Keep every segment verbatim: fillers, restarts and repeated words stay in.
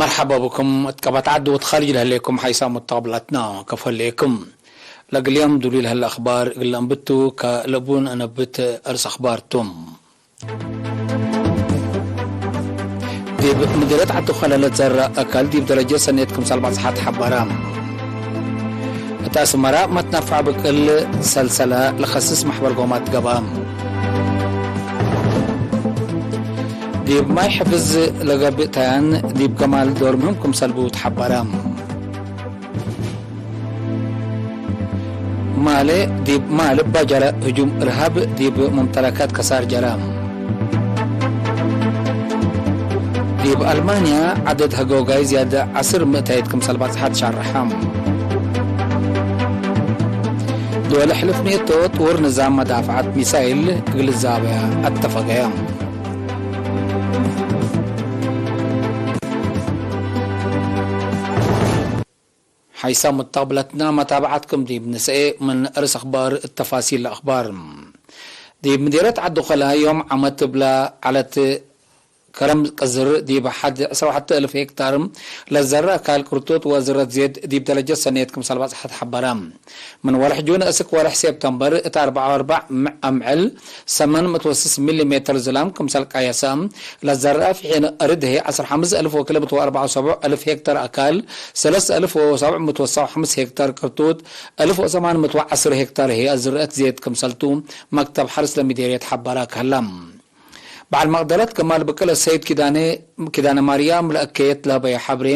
መርሐባ ብኩም እት ቀበት ዐድ ወእት ኻርጅ ለህሌኩም ሐይሳም ወተቅብላትና ከፎ ህሌኩም። ለእግል ዮም ዱሉይ ለህለ አኽባር እግል ለእንብቱ ከልቡን እነብት እርስ አኽባር ቱ። ዲብ ምድርየት ዐዲ ኮለ ለትዘረእ አካል ዲብ ደረጀት ሰኔት ክምሰል በጽሐት ሐበረ። እት አስመረ መትነፈዕ ብቅል ሰልሰለ ለከስስ መሕበር ጎማት ገብአ። ዲብ ማይ ሕፍዝ ለገብእ ተያን ዲብ ከማል ዶር ምህም ክምሰል ቡ ተሐበረ። ማሌ ዲብ ማል እባ ጀረ ህጁም እርሃብ ዲብ ሙምተለካት ከሳር ጀረ። ዲብ አልማንያ ዐደድ ሀጎጋይ ዝያድ ዐስር ምእታይት ክምሰል ባጽሐት ሻርሐ። ዶል ሕልፍ ኔቶ ጥውር ንዛም መዳፍዐት ሚሳይል እግል ዛበያ አተፈገየ። ሐይሳም ሙተቅብለትና መታብዐትኩም ዲብ ንስኤ ምን እርስ አኽባር እት ተፋሲል ለአኽባር። ዲብ ምዲርየት ዐዲ ኮለ ዮም ዓመት እብላ ዐለት ከረም ቅዝር ዲብ ሐድ ዕስራ ወሐተ እልፍ ሄክታር ለዘረ አካል ቅርጡጥ ወዝረት ዜድ ዲብ ደረጀት ሰኔት ክምሰል በጽሐት ሐበረ። ምን ወርሕ ጁን እስክ ወርሕ ሴፕተምበር እት አርበዕ ወአርበዕ አምዕል ሰመን ምእት ወስስ ሚሊ ሜተር ዝላም ክምሰል ቀየሰ፣ ለዘርአ ፍሒን እርድ ህይ ዐስር ሐምስ እልፍ ወክልኤ ምእት ወአርበዕ ወሰቡዕ እልፍ ሄክተር አካል፣ ሰለስ እልፍ ወሰብዕ ምእት ወሰብዕ ሐምስ ሄክተር ቅርጡት፣ እልፍ ወሰማን ምእት ወዐስር ሄክተር ህይ አዝርአት ዜድ ክምሰልቱ መክተብ ሐርስ ለሚዴርየት ሐበረ ከሀለ። በዐል መቅደረት ከማል ብቅል ሰይድ ኪዳነ ኪዳነ ማርያም ለእከየት ለሀበየ ሐብሬ፣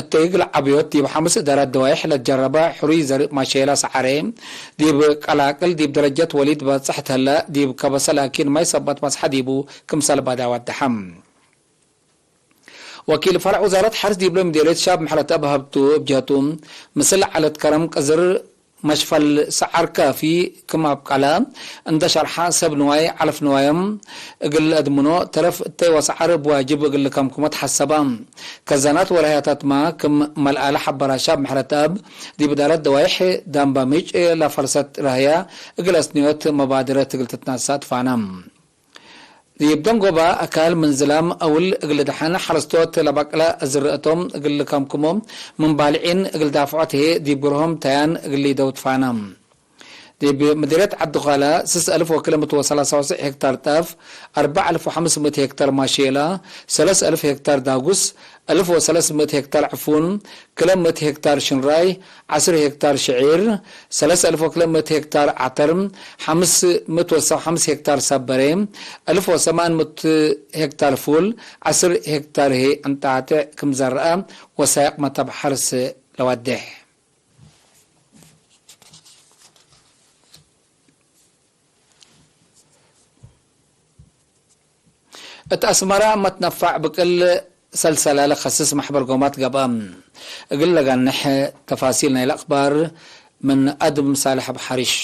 እተ እግል ዐብዮት ዲብ ሐምስ እዳራት ደዋይሕ ለትጀረበ ሕሩይ ዘርእ ማሼላ ሰዓሬ፣ ዲብ ቀላቅል ዲብ ደረጀት ወሊድ በጽሕ ተለ፣ ዲብ ከበሰ ላኪን ማይ ሰበት በጽሐ ዲቡ ክምሰል ባዳ ወደሐ። ወኪል ፈርዕ ውዛረት ሐርስ ዲብለ ምዴርየት ሻብ ምሕረት አብ ሀብቱ እብ ጀህቱ፣ ምስል ዐለት ከረም ቅዝር መሽፈል ሰዓር ካፊ ክም አብቀለ እንደ ሸርሐ፣ ሰብ ንዋይ ዐለፍ ንዋዮም እግል ለአድምኖ ተረፍ እተይ ወሰዓር እብ ዋጅብ እግል ልከምክሞ ተሐሰበ። ከዛናት ወረህያታትመ ክም መልአ ለሐበረ ሻብ ምሕረት አብ፣ ዲብ እዳረት ደዋይሕ ዳምባሚጭ ለፈልሰት ረህያ እግል አስንዮት መባድረት እግል ትትናሰእ ትፋነ። ዲብ ደንጎበ አካል ምን ዝላም አውል እግል ደሐን ሐረስቶት ለበቅለ ዝርአቶም እግል ልከምክሞ፣ ምን ባልዒን እግል ዳፍዖት ህዬ ዲብ ግርሆም ተያን እግል ሊደው ትፋነ። ዲብ ምዲርየት ዐዲ ኳለ ስስ እልፍ ወክልኤ ምእት ወሰላሳ ወሰዕ ሄክታር ጣፍ፣ አርበዕ እልፍ ወሐምስ ምእት ሄክታር ማሼላ፣ ሰለስ እልፍ ሄክታር ዳጉስ፣ እልፍ ወሰለስ ምእት ሄክታር ዕፉን፣ ክልኤ ምእት ሄክታር ሽንራይ፣ ዐስር ሄክታር ሽዒር፣ ሰለስ እልፍ ወክልኤ ምእት ሄክታር ዐተር፣ ሐምስ ምእት ወሰብዓ ወሐምስ ሄክታር ሰበሬ፣ እልፍ ወሰማን ምእት ሄክታር ፉል፣ ዐስር ሄክታር ህይ ዕንጣጢዕ ክም ዘረአ ወሳይቅ መተብ ሐርስ ለዋዴሕ። እት አስመረ መትነፈዕ ብቅል ሰልሰለ ለከስስ መሕበር ጎማት ገብአ። እግል ለጋንሕ ተፋሲል ናይለ አክባር ምን አድም ሳልሕ አብ ሐሪሽ።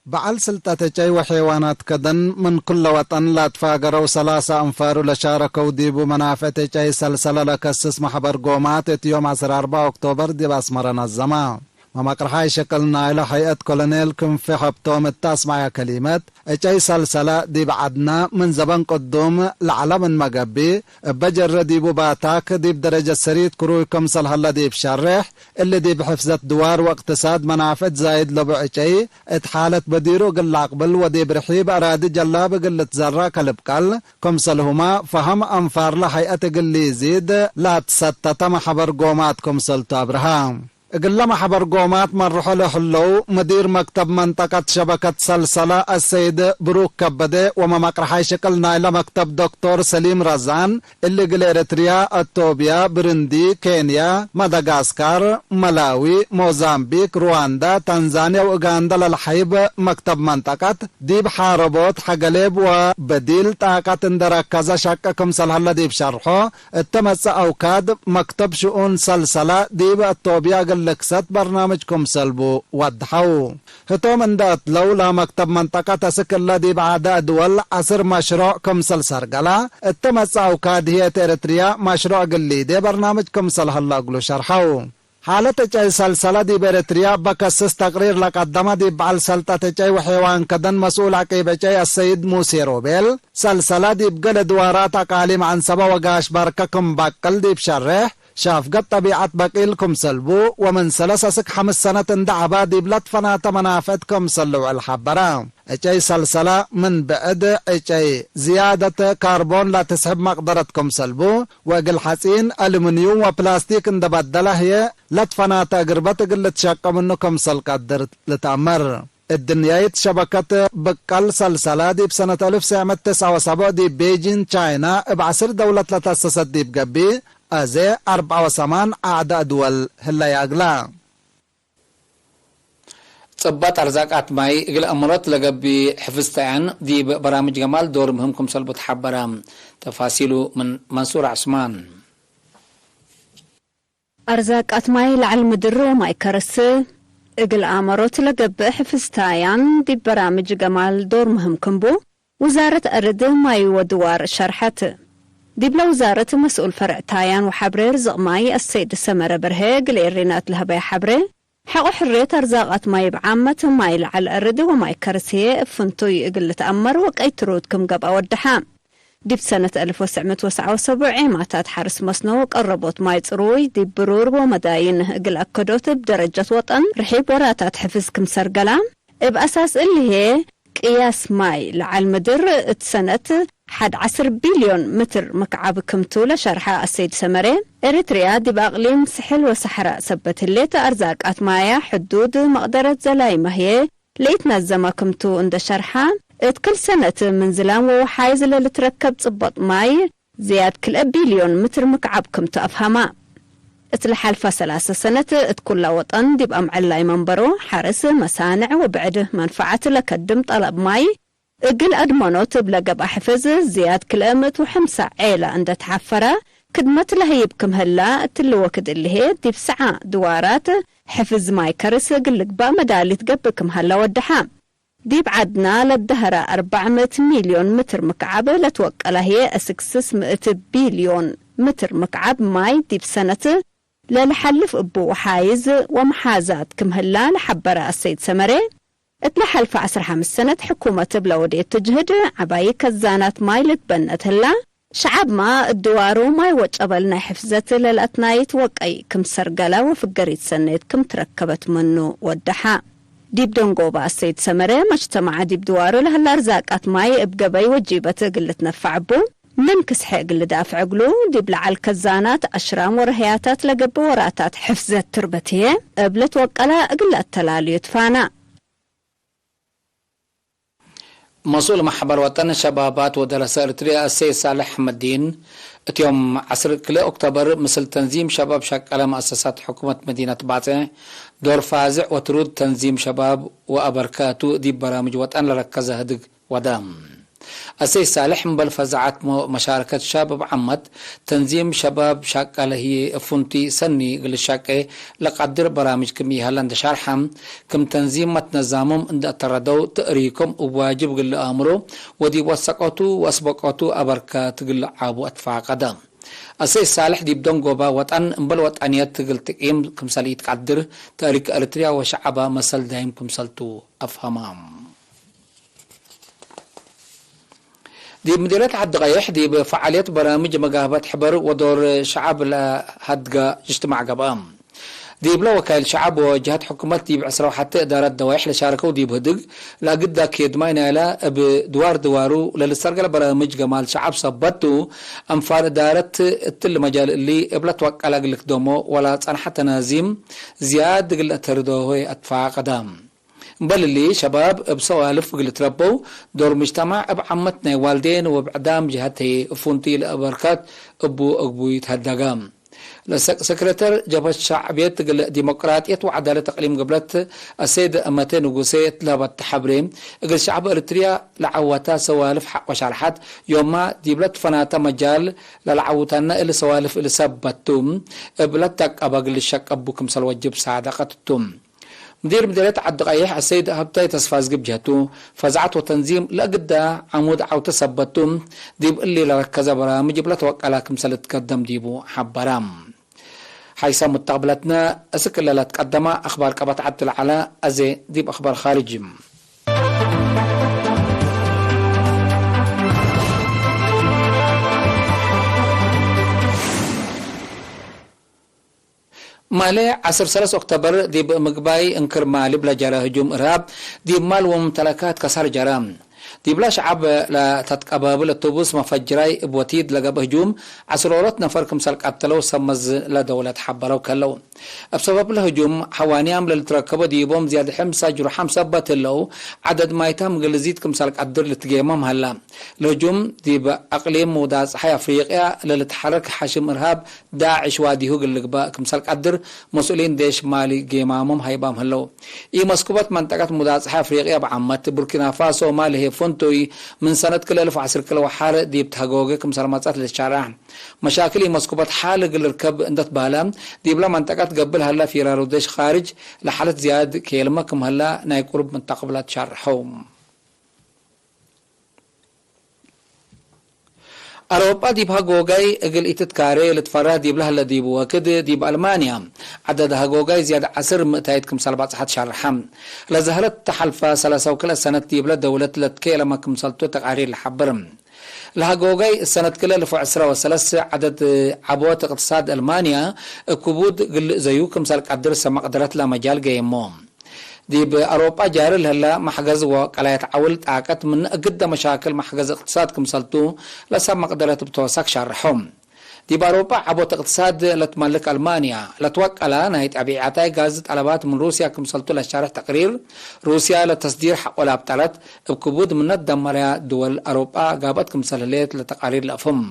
በዐል ስልጠት እጨይ ወሔዋናት ከደን ምን ኩለ ወጠን ላትፋገረው ሰላሰ አንፋሩ ለሻረከው ዲቡ መናፍዕት እጨይ ሰልሰለ ለከስስ መሕበር ጎማት እት ዮም ዐስር አርበዕ ኦክቶበር ዲብ አስመረ ነዘመ። መመቅርሓይ ሽቅል ናይለ ሀይአት ኮሎኔል ክንፌ ሀብቶም እተ አስመዐ ከሊመት፣ እጨይ ሰልሰለ ዲብ ዐድነ ምን ዘበን ቅዱም ለዐለ ምንመ ገብእ፣ እበ ጀረ ዲቡ ባታክ ዲብ ደረጀት ሰሪት ክሩይ ክምሰል ሀለ ዲብ ሸሬሕ፣ እሊ ዲብ ሕፍዘት ድዋር ወእቅትሳድ መናፍዕት ዛይድ ለቡ ዕጨይ፣ እት ሓለት በዲሩ እግል ለአቅብል ወዲብ ርሒብ አራዲ ጀላብ እግል ልትዘራ ከልብቀል፣ ክምሰልሁመ ፈሀም አንፋርለ ሀይአት እግል ሊዚድ ላትሰተተ መሕበር ጎማት ክምሰልቱ አብርሀ። እግለ መሕበር ጎማት መርሖ ለህለው፣ ምዲር መክተብ መንጠቀት ሸበከት ሰልሰለ አሰይድ ብሩክ ከበደ ወመመቅርሓይ ሽቅል ናይለ መክተብ ዶክቶር ሰሊም ረዛን፣ እሊ እግል ኤረትርያ፣ አቶብያ፣ ብርንዲ፣ ኬንያ፣ መዳጋስካር፣ መላዊ፣ ሞዛምቢክ፣ ሩዋንዳ፣ ታንዛንያ ወኡጋንዳ ለለሐይብ መክተብ መንጠቀት፣ ዲብ ሓረቦት ሐገሌብ ወበዲል ጣቀት እንደ ረከዘ ሸቂ ክምሰል ሀለ ዲብ ሸርሖ፣ እተ መጽእ አውካድ መክተብ ሽኡን ሰልሰለ ዲብ አቶብያ እግል ልክሰት በርናምጅ ክምሰል ቡ ወድሐው። ህቶም እንደ አትለው ለመክተብ መንጠቀት አስክ እለ ዲብ ዐደ አድወል ዐስር መሽሮዕ ክምሰል ሰርገለ፣ እተ መጽእ አውካድ ህዬ እት ኤረትርያ መሽሮዕ እግል ሊዴ በርናምጅ ክምሰል ሀለ እግሉ ሸርሐው። ሓለት ዕጨይ ሰልሰለ ዲብ ኤረትርያ እበ ከስስ ተቅሪር ለቀደመ ዲብ በዐል ሰልጠት ዕጨይ ወሔዋን ከደን መስኡል ዐቂብ ዕጨይ አሰይድ ሙሴ ሮቤል፣ ሰልሰለ ዲብ ገሌ ድዋራት አቃሊም ዐንሰበ ወጋሽ በርከ ክም በቅል ዲብ ሸሬሕ፣ ሻፍገት ጠቢዐት በቂል ክምሰል ቡ፣ ወምን ሰለስ እስክ ሐምስ ሰነት እንዴ ዐባ ዲብ ለትፈናተ መናፍዕት ክምሰል ልውዕል ሐበረ። ዕጨይ ሰልሰለ ምን ብዕድ ዕጨይ ዝያደት ካርቦን ለትስሕብ መቅደረት ክምሰል ቡ፣ ወእግል ሐጺን፣ አሉሚንዩም ወፕላስቲክ እንዴ በደለ ህዬ፣ ለትፈናተ እግርበት እግል ልትሸቀ ምኑ ክምሰል ቀድር ልትአመር። እድንያይት ሸበከት ብቀል ሰልሰለ ዲብ ሰነት አልፍ ትሰዕ ምእት ወትስዓ ወሰቡዕ ዲብ ቤጂን ቻይና እብ ዐስር ደውለት ለተአሰሰት ዲብ ገብእ፣ አዜ አርበዕ ወሰማን አዕዳእ ድወል ህለየ እግላ። ጽበጥ አርዛቃት ማይ እግል አመሮት ለገብእ ሕፍዝታያን ዲብ በራምጅ ገማል ዶር ምህም ክምሰል ቡ ተሐበረ። ተፋሲሉ ምን መንሱር ዐስማን። አርዛቃት ማይ ለዐል ምድር ወማይ ከርስ እግል አመሮት ለገብእ ሕፍዝታያን ዲብ በራምጅ ገማል ዶር ምህም ክም ቡ፣ ውዛረት አርድ ማይ ወድዋር ሸርሐት። ዲብለ ውዛረት መስኡል ፈርዕ ታያን ወሐብሬ ርዝቅ ማይ አሰይድ ሰመረ በርሄ እግል ኤሪናት ለሀበየ ሐብሬ፣ ሐቆ ሕርየት አርዛቃት ማይ እብ ዓመት ማይ ለዐል አርድ ወማይ ከርስ ህዬ እብ ፍንቱይ እግል ልትአመር ወቀይ ትሩድ ክም ገብአ ወደሐ። ዲብ ሰነት አልፍ ወትሰዕ ምእት ወትስዓ ወሰቡዕ ዔማታት ሐርስ መስኖ ወቀረቦት ማይ ጽሩይ ዲብ ብሩር ወመዳይን እግል አከዶት እብ ደረጀት ወጠን ርሒብ ወራታት ሕፍዝ ክም ሰርገላ፣ እብ አሳስ እሊ ህዬ ቅያስ ማይ ለዐል ምድር እት ሰነት ሐድ ዐስር ቢልዮን ምትር ምክዓብ ክምቱ ለሸርሐ አሰይድ ሰመሬ፣ ኤሪትርያ ዲብ አቅሊም ስሕል ወሰሐራ ሰበት ህሌት፣ አርዛቃት ማያ ሕዱድ መቅደረት ዘላይመ ህዬ ለኢትነዘመ ክምቱ እንዴ ሸርሐ፣ እት ክል ሰነት ምን ዝላም ወወሓይዝ ለልትረከብ ጽበጥ ማይ ዝያድ ክልኤ ቢልዮን ምትር ምክዓብ ክምቱ አፍሀማ። እት ለሓልፈ ሰላሰ ሰነት እት ኩለ ወጠን ዲብ አምዕል ላይ መንበሮ፣ ሐርስ፣ መሳንዕ ወብዕድ መንፈዐት ለከድም ጠለብ ማይ እግል አድመኖት እብ ለገብአ ሕፍዝ ዝያድ ክልኤ ምእት ወሐምሳ ዔላ እንዴ ተሐፈረ፣ ክድመት ለህይብ ክም ህላ፣ እትሊ ወክድ እሊ ህዬ ዲብ ሰዓ ድዋራት ሕፍዝ ማይ ከርስ እግል ልግባእ መዳሊት ገብእ ክም ሀለ ወደሐ። ዲብ ዐድና ለደሀረ አርበዕ ምእት ሚልዮን ምትር ምክዓብ ለትወቀለ ህዬ፣ አስክ ስስ ምእት ቢልዮን ምትር ምክዓብ ማይ ዲብ ሰነት ለልሐልፍ እቡ ወሓይዝ ወመሓዛት ክም ህላ ለሐበረ አሰይድ ሰመሬ፣ እት ለሐልፈ ዐስር ሐምስ ሰነት ሕኩመት እብ ለወዴቱ ጅህድ ዐባዪ ከዛናት ማይ ልትበነት ህላ፣ ሸዐብመ እት ድዋሩ ማይ ወጨበል ናይ ሕፍዘት ለልአትናይት ወቀይ ክም ሰርገለ ወፍገሪት ሰኔት ክም ትረከበት ምኑ ወደሐ። ዲብ ደንጎበ አሰይድ ሰመረ፣ መጅተማዕ ዲብ ድዋሩ ለህለ አርዛቃት ማይ እብ ገበይ ወጂበት እግል ልትነፈዕ እቡ፣ ምን ክስሐ እግል ልዳፍዕ እግሉ፣ ዲብ ለዐል ከዛናት፣ አሽራም ወረህያታት ለገብእ ወራታት ሕፍዘት ትርበት ህዬ እብ ልትወቀለ እግል ለአተላልዩ ትፋና። መስኡል መሕበር ወጠን ሸባባት ወደረሰ ኤሪትርያ አሰይድ ሳልሕ አሕመዲን፣ እት ዮም ዐስር ክልኤ ኦክቶበር፣ ምስል ተንዚም ሸባብ ሸቀለ መአሰሳት ሕኩመት መዲነት ባጽዕ፣ ዶር ፋዝዕ ወትሩድ ተንዚም ሸባብ ወአበርከቱ ዲብ በራምጅ ወጠን ለረከዘ ህድግ ወደ። አሰይድ ሳልሕ፣ እምበል ፈዛዐት ሞ-፣ መሻረከት ሻብ እብ ዓመት፣ ተንዚም ሸባብ ሻቀለ ህዬ እብ ፍንቱይ ሰኒ እግል ልሻቄ ለቀድር በራምጅ ክም ኢሀለ እንዴ ሻርሐ፣ ክም ተንዚም መትነዛምም እንዴ አተረደው፣ ተእሪኮም እብ ዋጅብ እግል ለአምሮ ወዲብ ወሰቀቱ ወአስበቀቱ አበርከት እግል ለዓቡ አትፋቀደ። አሰይድ ሳልሕ ዲብ ደንጎበ ወጠን እምበል ወጠንየት እግል ትቂም ክምሰል ኢትቀድር፣ ተእሪክ ኤሪትርያ ወሸዐበ መሰል ዳይም ክምሰልቱ አፍሀመ። ዲብ ምዲርየት ዐዲ ቀይሕ፣ ዲብ ፈዓልየት በራምጅ መጋህበት ሕበር ወዶር ሸዐብ ለሀድገ እጅትማዕ ገብአ። ዲብለ ወካይል ሸዐብ ወጀሀት ሕኩመት ዲብ ዕስራ ወሐቴ እዳረት ደዋይሕ ለሻርከው ዲብ ህድግ፣ ለአግዳ ኬድማይ ናይለ እብ ድዋር ድዋሩ ለልሰርገለ በራምጅ ገማል ሸዐብ ሰበት ቱ፣ አንፋር እዳረት እትሊ መጃል እሊ እብ ለትወቀለ እግል ልክደሞ ወለጸንሐ ተናዚም ዝያድ እግል ለአተርዶሆ አትፋቀደ። እምበል እሊ፣ ሸባብ እብ ሰዋልፍ እግል ልትረበው፣ ዶር ምጅተማዕ እብ ዓመት ናይ ዋልዴን ወብዕዳም ጀሀት ህዬ እብ ፍንቱይ ለአበርከት እቡ አግቡይ ተሀደገ። ለሰክ-፣ ሰክረተር ጀብሀት ሸዕብየት እግል ዲሞቅራጥየት ወዐዳለት አቅሊም ግብለት አሰይድ አመቴ ንጉሴ እት ለሀበት ተሐብሬ፣ እግል ሸዕብ ኤሪትርያ ለዐወተ ሰዋልፍ ሐቆ ሻርሐት፣ ዮማ ዲብለ ትፈናተ መጃል ለለዐውተነ እሊ ሰዋልፍ እሊ ሰበት ቱ፣ እብ ለተአቀበ እግል ልሸቀቡ ክምሰል ወጅብ ሳደቀት ቱ። ምዲር ምዲርየት ዐዲ ቀይሕ አሰይድ ሀብታይ ተስፋዝግብ ጀህቱ፣ ፈዛዐት ወተንዚም ለእግዳ ዐሙድ ዐውተ ሰበት ቱ፣ ዲብ እሊ ለረከዘ በራምጅ እብ ለተወቀለ ክምሰል ልትገደም ዲቡ ሐበረ። ሐይሰ ሙተቅብለትነ፣ እስክ እለ ለትቀደመ አክባር ቀበት ዐድ ለዐለ፣ አዜ ዲብ አክባር ካርጅ። ማሌ ዐስር ሰለስ ኦክቶበር ዲብ ምግባይ እንክርማ ልብ ለጀረ ህጁም እርሃብ፣ ዲብ ማል ወሙምተለካት ከሳር ጀረ። ዲብለ ሸዐብ ለተትቀባብል እቱቡስ መፈጅራይ እብ ወቲድ ለገብእ ህጁም፣ ዐስሮሮት ነፈር ክምሰል ቀተለው ሰብ መዝ ለደውለት ሐበረው ከለው። እብ ሰበብለ ህጁም፣ ሐዋንያም ለልትረከቦ ዲቦም ዝያድ ሕምሳ ጅሩሓም ሰበት ህለው፣ ዐደድ ማይታም እግል ልዚድ ክምሰል ቀድር ልትጌመም ሀላ። ለህጁም ዲብ አቅሊም ሙዳጽሓይ አፍሪቅያ ለልትሐረክ ሐሽም እርሃብ ዳዕሽ ዋዲሁ እግል ልግበእ ክምሰል ቀድር መስኡሊን ዴሽ ማሊ ጌማሞም ሀይባም ህለው። ኢመስኩበት መንጠቀት ሙዳጽሓይ አፍሪቅያ በዓመት፣ ቡርኪናፋሶ፣ ማሊ ህዬ ፍንቱይ ምን ሰነት ክልኤ አልፍ ወዐስር ክለ ወሐር ዲብ ተሀጎገ ክምሰል መጽአት ልትሸረሕ። መሻክል ኢመስኩበት ሐል እግል ልርከብ እንደ ትበህለ፣ ዲብለ መንጠቀት ገብእ ለሀለ ፊራሩ ዴሽ ካርጅ ለሐለት ዝያድ ኬልመ ክም ሀለ ናይ ቅሩብ መተቅብላት ሸርሐው። አውሮጳ ዲብ ሀጎጋይ እግል ኢትትካሬ ልትፈረህ ዲብለ ሀለ ዲቡ ወክድ፣ ዲብ አልማንያ ዐደድ ሀጎጋይ ዝያድ ዐስር ምእታይት ክምሰል ባጽሐት ሸርሐ። ለዘሀለት ተሐልፈ ሰለሰ ወክልኤ ሰነት ዲብለ ደውለት ለትኬለመ ክምሰልቱ ተቃሪር ለሐብር። ለሀጎጋይ ሰነት ክልኤ አልፍ ወዕስራ ወሰለስ ዐደድ ዐቦት እቅትሳድ አልማንያ እብ ክቡድ እግል ልእዘዩ ክምሰል ቀድር ሰብ መቅደረት ለመጃል ገየሞ። ዲብ አውሮጳ ጃሪ ለህለ መሕገዝ ወቀላየት ዐውል ጣቀት ምን እግደ መሻክል መሕገዝ እቅትሳድ ክምሰልቱ ለሰብ መቅደረት እብ ተወሳክ ሸርሐው። ዲብ አውሮጳ ዐቦት እቅትሳድ ለትመልክ አልማንያ ለትወቀላ ናይ ጠቢዐታይ ጋዝ ጠለባት ምን ሩስያ ክምሰልቱ ለሻርሕ ተቅሪር፣ ሩስያ ለተስዲር ሐቆ ለአብጠረት እብ ክቡድ ምነ ትደመረያ ድወል አውሮጳ ጋብአት ክምሰል ህሌት ለተቃሪር ለአፍህም።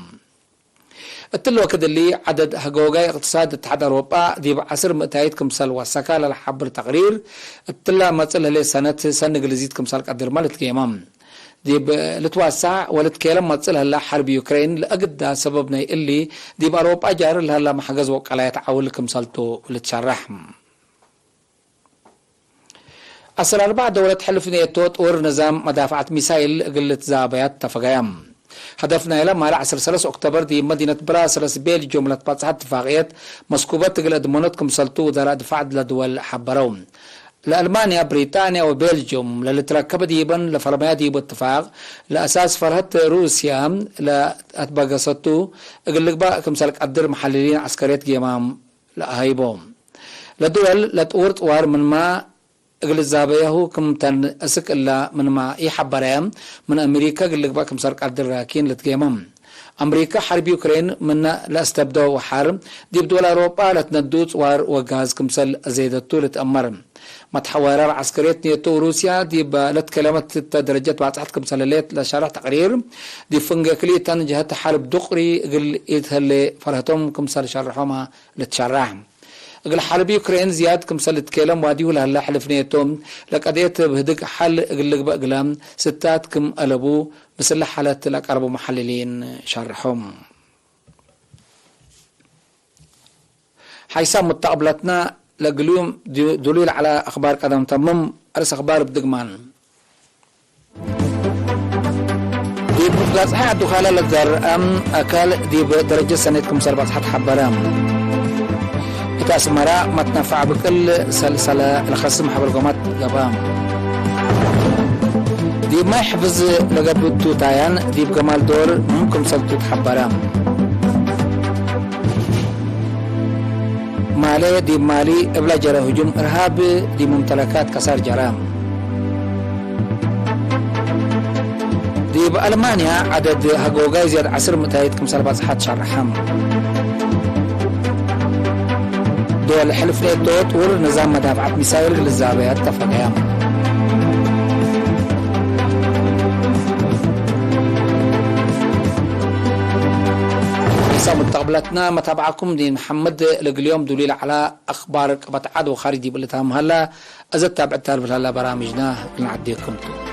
እትሊ ወክድ እሊ፣ ዐደድ ሀጎጋይ እቅትሳድ እትሓድ አውሮጳ ዲብ ዐስር ምእታይት ክምሰል ወሰከ ለለሐብር ተቅሪር፣ እትለ መጽእ ለህሌት ሰነት ሰኒ እግል ልዚድ ክምሰል ቀድርመ ልትጌመ። ዲብ ልትወሳዕ ወልትኬለም መጽእ ለህለ ሐርብ ዩክሬን ለእግዳ ሰበብ ናይ እሊ፣ ዲብ አውሮጳ ጃሪ ለህለ መሕገዝ ወቀላየት ዐውል ክምሰልቱ ልትሸረሕ። ዐስር አርበዕ ደውለት ሕልፍ ኔቶ ጥውር ንዛም መዳፍዐት ሚሳይል እግል ልትዛበያት ተፈገያ። ሀደፍ ናይለ ማለ ዐስር ሰለስ ኦክቶበር ዲብ መዲነት ብራስለስ ቤልጅዮም ለትበጽሐት እትፋቅየት መስኩበት እግል አድመኖት ክምሰልቱ ውዘራእ ድፋዕ ለድወል ሐበረው። ለአልማንያ፣ ብሪጣንያ ወቤልጅዮም ለልትረከበ ዲበን ለፈርመያ ዲቡ እትፋቅ፣ ለአሳስ ፈርሀት ሩስያ ለአትበገሰቱ እግል ልግባእ ክምሰል ቀድር መሐልሊን ዐስከርየት ጌማም ለአሀይቦ። ለድወል ለጥውር ጥዋር ምንማ እግል ዛበያሁ ክምተን እስክ እላ ምንማ ኢሐበረ፣ ምን አሜሪከ እግል ልግበእ ክምሰል ቀድር ራኪን ልትጌመ። አሜሪከ ሐርብ ዩክሬን ምነ ለአስተብደው ወሐር፣ ዲብ ድወል አውሮጳ ለትነዱ ጽዋር ወጋዝ ክምሰል አዜደቱ ልትአመር። መትሐወረር ዐስከርየት ኔቶ ወሩስያ ዲብ ለትከለመት እተ ደረጀት ባጽሐት ክምሰል ህሌት ለሸርሕ ተቅሪር፣ ዲብ ፍንጌ ክልኢተን ጀሀት ሐርብ ዱቅሪ እግል ኢትሀሌ ፈርሀቶም ክምሰል ሸርሖመ ልትሸረሕ። እግል ሐርብ ዩክሬን ዝያድ ክምሰል ልትኬለም ዋዲሁ ለህለ ሕልፍ ኔቶ፣ ለቀድየት እብ ህድግ ሐል እግል ልግበእ እግለ ስታት ክም አለቡ፣ ምስለ ሐለት ለቀርቡ መሐልሊን ሸርሖም። ሐይሳም ሙተቅብለትነ ለእግልዩም ዱ-፣ ዱሉይ ለዐለ አክባር ቀደም ተምም። አርስ አክባር እብ ድግማን። ዲብ ጋጽሐ ዐዱ-ካለ ለትዘርአ አካል ዲብ ደረጀት ሰኔት ክምሰል በጽሐት ሐበረ። እት አስመረ መትነፈዕ ብቅል ሰልሰለ ለከስም ሐበል ጎማት ገብአ። ዲብ ማይ ሕፍዝ ለገብእ ቱታያን ዲብ ገማል ዶር ምህም ክምሰልቱ ተሐበረ። ማሌ ዲብ ማሊ እብለ ጀረ ህጁም እርሃብ ዲብ ሙምተለካት ከሳር ጀረ። ዲብ አልማንያ ዐደድ ሀጎጋይ ዝያድ ዐስር ምእታይት ክምሰል ባጽሐት ሸርሐ። ዶል ሕልፍ ኔቶ ጥውር ንዛም መዳፍዐት ሚሳይል እግል ልዛበያ ተፈቀያ። ሐይሳም ሙተቅብለትነ መታብዐኩም ዲን መሐመድ ለእግልዮም ዱሊ ለዐለ አክባር ቀበት ዐድ ወካርጅ ዲብ እሊ ታምሀለ። እዘ ታብዕት ታልብል ሀለ በራምጅና እግል ነዐዴኩም ቱ።